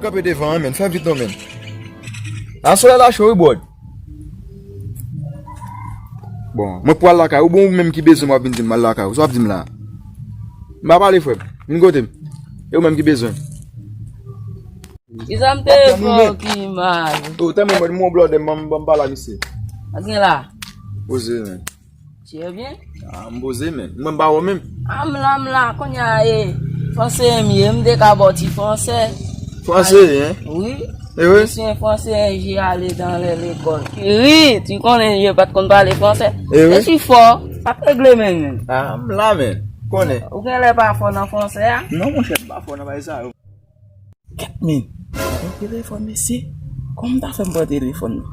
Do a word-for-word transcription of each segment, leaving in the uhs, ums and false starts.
Kanpe devan an, men, fè vit non, men. A, solèy la cho, wi, bròd. Bon, mwen pou al lakay ou, bon, ou menm ki bezwen m w ap vin di m al lakay ou, sa w ap di m la? M pa pale, frè m. Vin kote m. E ou menm ki bezwen? Kisa m te fè w ki mal? O, tèlman mwen, mwen blòdè, m, m, m pale a misye. Sa gen la? Poze, men. Trè byen. A, m poze, men. Mwen, m pa wè w menm. A, m la, m la, kounye a, e, franse m ye, m te ka ba w ti franse. Franse, en? Wi. E wi? Je suis un Français, j'ai allé dans les écoles. Wi, tu connais, je pa t konn pale franse. E wi? Je suis fort, pa t regle, men, men. A, m la, men. Konnen. Ou genlè pa fò nan franse a? Non, monchè, m pa fò nan bagay sa yo. Kèt, men. Pran telefòn, mesye. Kòman m ta fè m pran telefòn nan?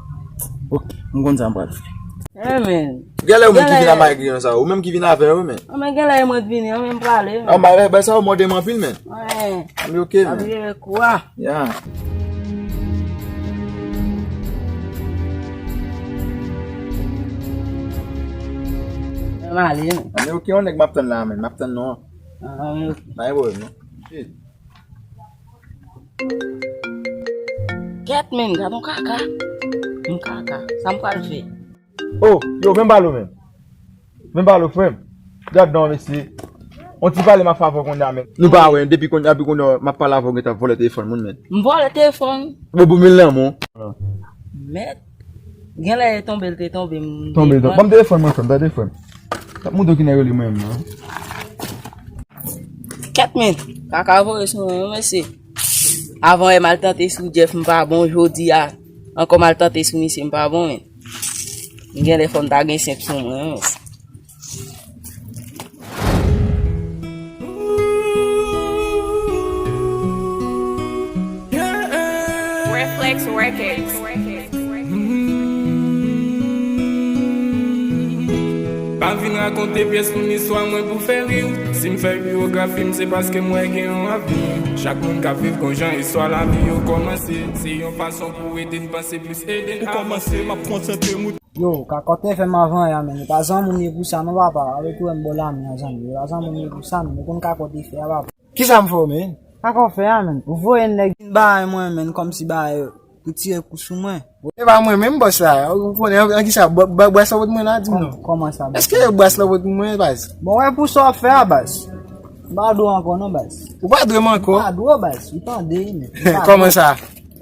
Oke, m konn sa m pral fè. Eh, men. Genlè ou menm ki vin a malgre sa. Ou menm ki vin avè yo, men. Ah, men genlè e mwen k vini, an, men m prale, men. Ah, bay, bay sa ou mòde m anpil, men. Wi. Ah, men oke, men. Ap jere kou a. Ya. Men m ale, men. Ah, men oke, yon nèg m ap tann la, men. M ap tann non. Ah, men oke. Pa gen pwoblèm, non. Shit. Kèt, men, gad on kaka. M kaka. Sa m pral fè? Oh, yo, vin pale w, men. Vin pale w, frè m. Gad non, mesye. On ti pale m ap fè avè w kounye a, men. Nou pa wè, depi kounye a, depi kounye a, m ap pale avè w, gentan vòlè telefòn moun, men. M vòlè telefòn? Bon, bon, men lanmou. Mèt. Genlè e tonbe l te tonbe, m... Tonbe l tonbe. Ban m telefòn mwen, frè m, tande, frè m. T ap montre w ki nèg rele mwen menm nan. Kèt, men. Kaka voye sou mwen, mesye. Avan yè m al tante sou Jeff, m pa bon, jodi a ankò m al tante sou misye, m pa bon, men. M genlè fò m ta gen senk sou mwen, men. Reflex Records. Pa vin rakonte pyès moun istwa mwen pou fè ri w. Si m fè byografi m, se paske m wè gen yon avni. Chak moun k ap viv gon jan istwa lavi yo kòmanse. Se yon fason pou ede n panse plis, ede n avanse. M ap konsantre m. Yo, kakòt te fè m avan yè a, men. Yo pa zanmi m ye pou sa, non, papa. Arete wè m bò lame an, zanmi. Yo pa zanmi m ye pou sa, non. Yo konn kakòt te fè a, papa. Kisa m fè w, men? Kakòt fè a, men. Ou voye nèg vin bay mwen, men, kòmsi bay pou tire kou sou mwen. E pa mwen menm, bòs la. Ou konnen an, an kisa, bwa-, bwa-, bwès la pot mwen la, di m non. Kòman sa, bòs? Èske bwès la pot mwen, baz? Bon, wè pou sa w ap fè a, baz. M pa dwe w ankò, non, baz. Ou pa dwe m ankò? M pa dwe w, baz. Ou tande, men. Kòman sa?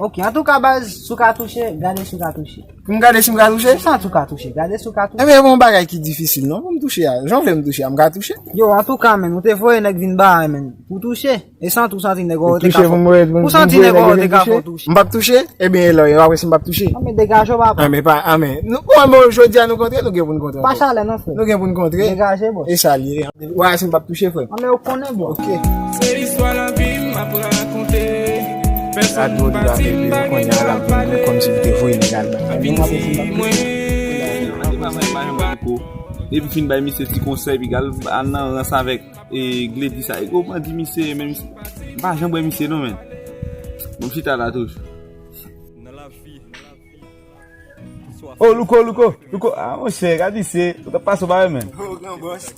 Ok, antouka, baz, si w ka touche, gade si w ka touche. Pou m gade si m ka touche? Ou santi w ka touche, gade si w ka touche. Ebyen, e pa yon bagay ki difisil, non, pou m touche a. Jan w vle m touche a, m ka touche. Yo, antouka, men, ou te voye nèg vin ba mwen, men, pou touche. E santi w santi nèg ou te ka fò. Pou touche, pou m wè, pou m... Ou santi nèg ou te ka fò touche. M p ap touche? Ebyen, e lò, yo, apre si m p ap touche. Anben, degaje w, papa. Anben, pa, anben. Nou, bon, bon, jodi a nou kontre, nou gen pou n kontre ankò. Pa chalè, non, frè. Nou gen pou n kontre. Degaje, bòs. E sa l ye. Ou a si m p ap touche, frè. Anben, ou konnen, bòs. Ok. Se istwa lavi m ap rakonte. Pèsonn pa di m bagay nan lavi m. Kòmsi m te voye nèg al bay. Epi di mwen. Depi fin bay misye ti konsèy, epi al nan rans avèk e Glady sa, e gwo bandi misye ye, men misye, m pa janm wè misye non, men. Bon, m chita la toujou. Oh, Louko, Louko, Louko. Ah, monchè, gad misye. Ou t ap pase w pa wè, men. Oh, gran bòs.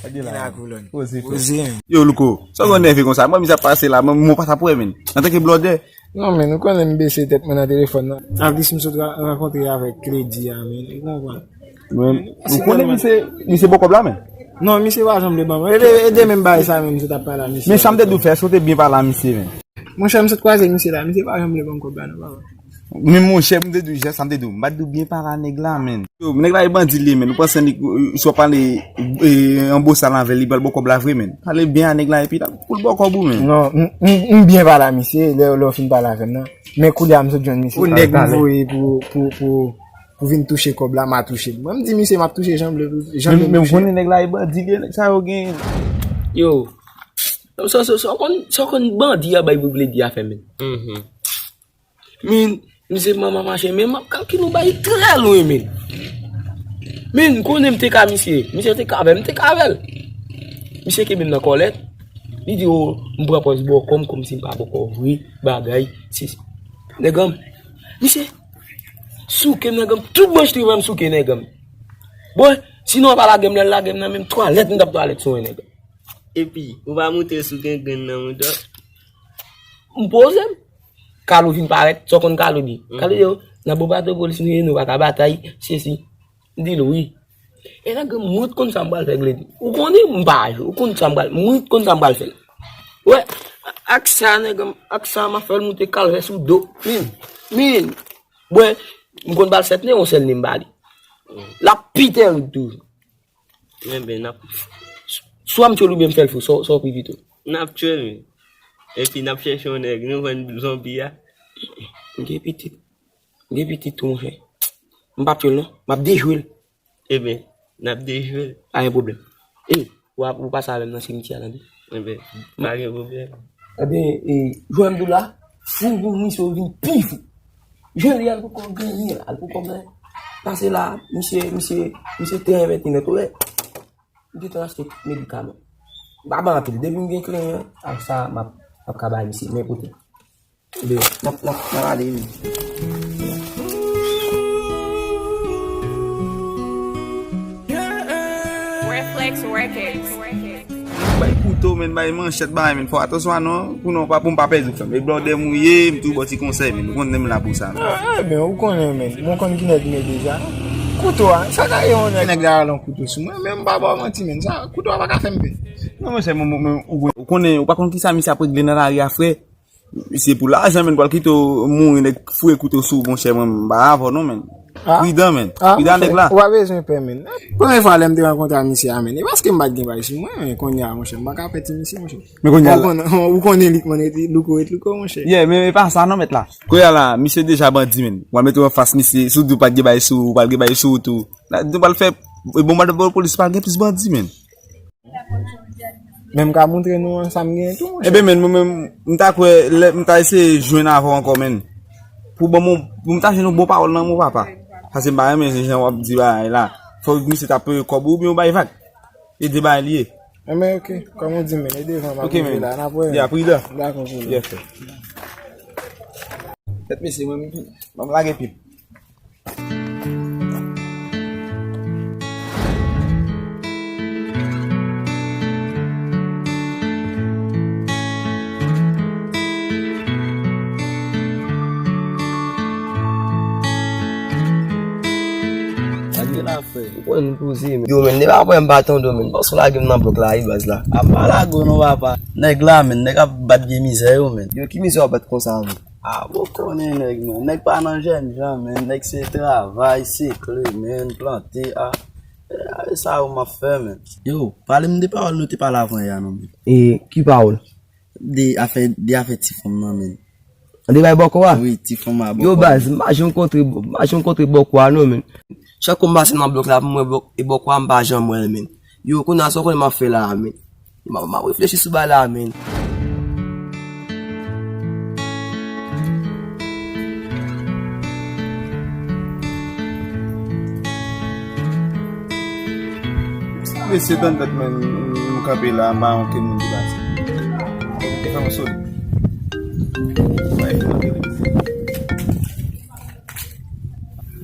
Gade la. Poze, frè. Poze, men. Yo, Louko, sa w gen nève konsa? Mwen, misye ap pase la, mwen, mwen pa t ap wè, men. Antanke blòdè. Non, men, ou konnen m bese tèt mwen nan telefòn nan. Anplis, m sot ra-, rankontre avèk Glady a, men. Ou konprann? Mwen, ou konnen misye, misye bò kòb la, men? Non, misye pa janm vle ban mwen. Ede, ede menm bagay sa menm, misye t ap pale a misye. Men sa m te di w fè, èske w te byen pale a misye, men? Monchè, m sot kwaze misye la, misye pa janm vle ban m kòb la, non, papa. Men monchè, m te di w, sa m te di w, m pa t di w byen pale a nèg la, men. Yo, nèg la e bandi li ye, men. Ou panse li, si w ap pale, e, an bosal avè l, li pral ba w kòb la vre, men. Pale byen a nèg la, epi l ap, pou l ba w kòb ou, men. Non, m, m, m byen pale a misye, lè, lè w fin pale avè m nan. Men koulye a m sot jwenn misye. Ou nèg m voye pou, pou, pou, pou vin touche kòb la, m a touche l. Mwen, m di misye m ap touche jan m vle, jan m vle touche. Men, men w konnen nèg la e bandi li ye, nèg sa yo gen. Yo, sa, sa, sa w konn, sa w konn bandi a bay pou Glady a fè, men. Men, misye manman mache, men m ap kalkile yon bagay trè lwen, men. Men, m konnen m te ka misye, misye te ka avè m, m te ka avè l. Misye kenbe m nan kòlèt, li di, o, m pran pòz bòkò m, kòmsi m pa bòkò vre, bagay, si, si. Nèg an, misye, souke m, nèg an, tout branch tripè m souke, nèg an. Bon, sinon pa lage m, lè l lage m nan men m, twalèt m t ap twalèt sou yon nèg. Epi, ou pa montre si w gen grenn nan mouda w. M poze m. Kalo vin parèt, sa w konn Kalo di? Kalo di, "Yo, nan Bobato polis nou ye, nou pa ka batay, sesi." M di l, "Wi." E nèg la, "M ret konn sa m pral fè, Gledi. Ou konnen m pa jwe, ou konn sa m pral, m ret konn sa m pral fè la." Wè, ak sa, nèg la, ak sa, m ap fè l moute kalvè sou do. Min, min. Bwè, m konn bal sèt nen, yon sèl nen m ba li. L ap pi tèrib toujou. Enben, n ap Swa m tchwe l oubyen m fè l fou, sa w, sa w pi pito? N ap tchwe l, wi. Epi n ap chèche yon nèg, nou jwenn zonbi a. M gen pitit. M gen pitit tou, monchè. M p ap tchwe l, non. M ap dejwe l. Enben, n ap dejwe l. Pa gen pwoblèm. E, w ap, ou pase avè m nan simityè a, tande? Enben, pa gen pwoblèm. Enben, e, jwè m di w la, fou pou misye vin pi fou. Jodi a, l poko genyen, l poko genyen. Pase la, misye, misye, misye te envèti nèt, ou wè. M gentan achte medikaman. M pa ban anpil. Depi m gen kliyan, ak sa, m ap, m ap ka bay misye. Men pote. Ebyen, n ap, n ap, n ap ale, wi. Reflex Records. Bay kouto, men, bay manchèt, bay, men. Fò atansyon a non, pou non, pa, pou m pa pèdi w, frè m. E blòdè m ou ye, m tou ba w ti konsèy, men. Ou konn men m la pou sa, men. Ah, ebyen, ou konnen, men. Mwen konn ki nèg m ye deja. Kouto a, sa ka ye yon nèg. Nèg la alon kouto sou mwen, men m pa ba w manti, men. Sa, kouto a pa ka fè m pè. Non, monchè, mwen, mwen, mwen, ou, ou konnen, ou pa konn ki sa misye ap regle nan lari a, frè. Se pou lajan, men, pral kite w mouri, nèg foure kouto sou ou, monchè, mwen, m pa avè w non, men. Ah. Pridan, men. Ah, pridan, monchè, nèg la. Ou pa bezwen pè, men. Premye fwa lè m te rankontre a misye a, men. E paske m pa t gen bagay sou mwen, men kounye a, monchè, m pa ka pè ti misye, monchè. Men kounye a la. Ou konnen, ou konnen li konnen louko ret louko, monchè. Yeah, men e pa sa non, mèt la. Kounye a la, misye deja bandi, men. W a mete w anfas misye, si w di w pa t gen bagay sou ou, ou pral gen bagay sou ou tou. La, nou pral fè, e bon, madanm polis pa gen plis bandi, men. Men m ka montre nou sa m genyen tou, monchè. Ebyen, men, mwen menm, m ta kwè, lè m ta eseye jwenn avè w ankò, men. Pou ban m, pou m ta jwenn yon bon pawòl nan men w, papa. Paske m pa renmen jan w ap di bagay la. Fòk misye ta peye kòb ou oubyen w bay vag. E de bagay li ye. Enben, oke. Kòm ou di, men, e devan m ap rive la, n ap wè. Ya, pridan. Dakò, pridan. Yes, sir. Tèt mesye, mwen, m lage pye m. Sa k gen la, frè? Ou konn poze, men. Yo, men, depi apre m pa tande w, men. Paske w lage m nan blòk la, wi, baz la. A pa lage w non, papa. Nèg la, men, nèg ap bat vye mizè yo, men. Yo, ki mizè w ap bat konsa, men? Ah, bon, konnen nèg, men. Nèg pa nan jènjan, men. Nèg se travay, sekle, men, plante, ah. E, e sa yo m ap fè, men. Yo, pale m de pawòl nou te pale avan yè a, non, men. E ki pawòl? De afè, de afè ti fanm nan, men. De bay bòkò a? Wi, ti fanm a bòkò. Yo, baz, m pa janm kontre, m pa janm kontre bòkò a, non, men. Chak kou m pase nan blòk la, pou m wè bò-, e bòkò a, m pa janm wè l, men. Yo, kounye a, sa w konnen m ap fè la a, men. M ap, m ap reflechi sou bagay la a, men. Mesye, tann tèt mwen, m, m kanpe la, m pa yon ken moun ki pase. Te fè mwen soli.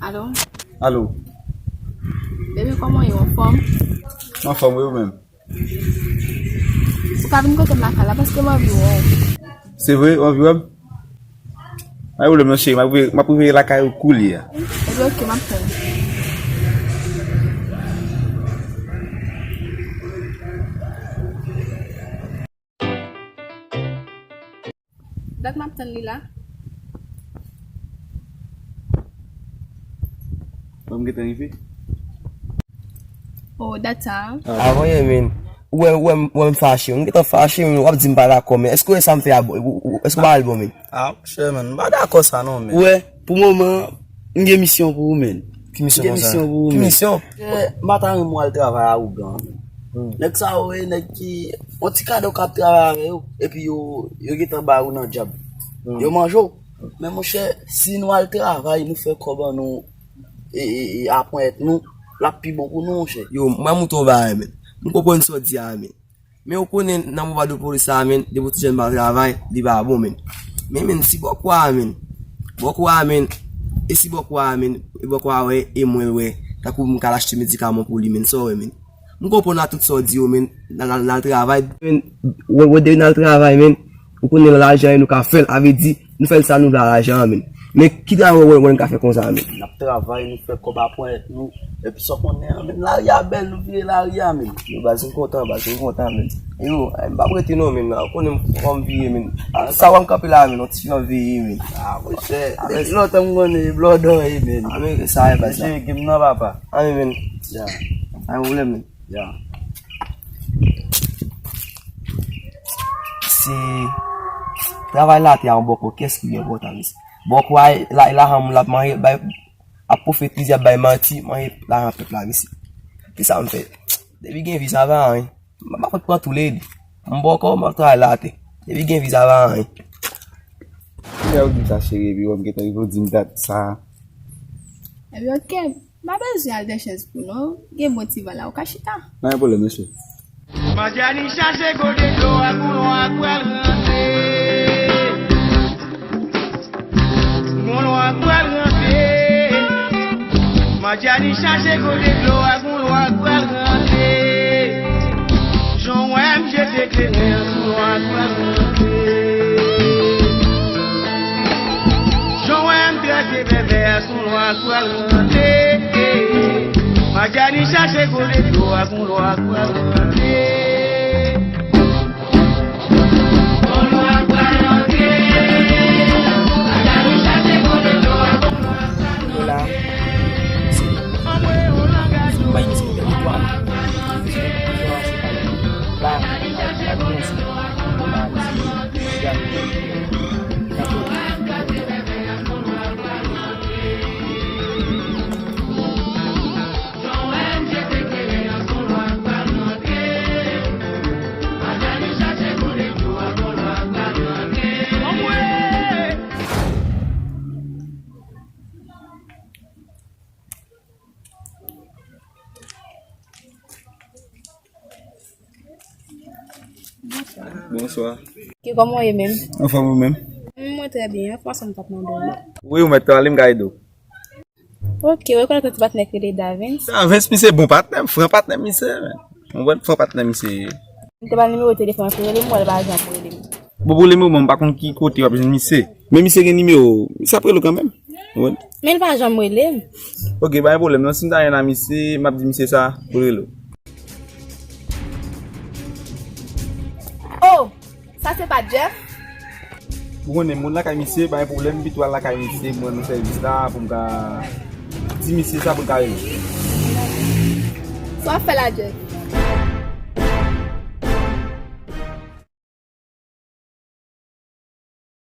Alo? Alo. Bebe, kòman w ye, w anfòm? M anfòm, wi, ou menm? Ou ka vin kote m lakay la, paske m anvi wè w. Se vre, ou anvi wè m? Pa gen pwoblèm non, cheri, m ap rive, m ap rive lakay ou koulye a. Ebyen, oke, m ap tann. Dat m ap tann li la. Ban m gentan rive. Oh, dat sa a? Avan yè, men. Ou wè, ou wè m, ou wè m fache. M gentan fache, men w ap di m pa dakò, men. Èske w wè sa m fè a bon? Ou, ou, èske w pa wè l bon, men? Ah, monchè, men. M pa dakò sa, non, men. Ou wè, pou moman, m gen misyon pou ou, men. Ki misyon konsa? M gen misyon pou ou, men. Ki misyon? Eh, m pa ta renmen w al travay a ougan, men. Hmm. Nèg sa yo, e nèg ki, yon ti kadò k ap travay avè yo, epi yo, yo gentan ba yo nan djab. Hmm. Yo manje w. Men monchè, si nou al travay, nou fè kòb an nou, e, e, e, aprann èt nou, l ap pi bon pou nou, monchè. Yo, m ap montre w bagay, men. M konprann sa w di a, men. Men ou konnen, nan mouvman de polis la, men, depi yon ti jèn pa travay, li pa bon, men. Men, men, si bòkò a, men, bòkò a, men, e si bòkò a, men, e bòkò a wè, e mwen wè, tankou m ka al achte medikaman pou li, men, sa w wè, men. M konprann a tout sa w di yo, men, n al, n al, n al travay, men, wè, wè, depi n al travay, men, Ou konnen lajan an, nou ka fè l, a vle di, nou fè l sa nou vle a lajan an, men. Men ki travay w wè n ka fè konsa, men? N ap travay, nou fè kòb apre, nou, epi sa w konnen an, men, lari a bèl, nou vire lari a, men. Yo, baz, m kontan, baz, m kontan, men. Yo, eh, m p ap rete non, men, la, ou konnen m fò m vire, men. A, sa w wè m kanpe la, men, yon ti fi m ap veye, men. A, monchè, depi lontan m konnen, blòdò ye, men. A, men, sa e, baz, la. Mesye, gim nan, papa. A, men, men. Ya. A, men, pwoblèm, men. Ya. Se travay latè a yon bòkò, kiyès ki pi enpòtan, mesye? Bòkò a, la, lajan moun l ap manje, bay, ap pwofetize, ap bay manti, manje lajan pèp la, mesye. Kisa m fè? Depi gen vi, sa va anyen. M pa konn pran tou lè de. M bòkò, m ap travay latè. Depi gen vi, sa va anyen. Kounya ou di m sa, cheri, epi w ap gentan rive w di m dat sa. Epi, oke. M pa bezwen al dèchèz pou nou. Gen bon ti van la, ou ka chita. Pa gen pwoblèm, mesye. Madjani chache gode dlo ak yon lwa pral rantre. Yon lwa pral rantre. Madjani chache gode dlo ak yon lwa pral rantre. Jan w wè m jete kleren an sou lwa pral rantre. Jan w wè m trase vèvè a sou lwa pral rantre. Madjani chache gode dlo ak yon lwa pral rantre. Yon lwa pral rantre. Madjani chache gode dlo ak yon lwa pral rantre. Anmwe yon langaj nou bay misye tèritwa. La, la, la, Bonswa. Ki kòman w ye menm? Anfòm ou menm? Mm, mwen trè byen. Yon fwa sa m t ap mande w. Wi, ou mèt pale, m ka ede w. Oke, ou rekonèt yon ti patnè k rele Davens? Davens, misye bon patnè m, fran patnè m, misye, men. Yon bon fran patnè m, misye. M te ba l nimewo telefòn pou rele m, wè l pa janm rele m. Bon, pou le moman, m pa konn ki kote w ap jwenn misye. Men misye gen nimewo w. Misye ap rele w kanmenm. Ou konprann? Men l pa janm rele m. Oke, pa gen pwoblèm non. Si m ta jwenn a misye, m ap di misye sa pou l rele w. Oh! Sa se pa Jeff? Ou konnen moun lakay misye, pa gen pwoblèm, m pito al lakay misye, m rann nou sèvis la, pou m ka di misye sa pou l ka rele w. Sa w ap fè la, Jeff?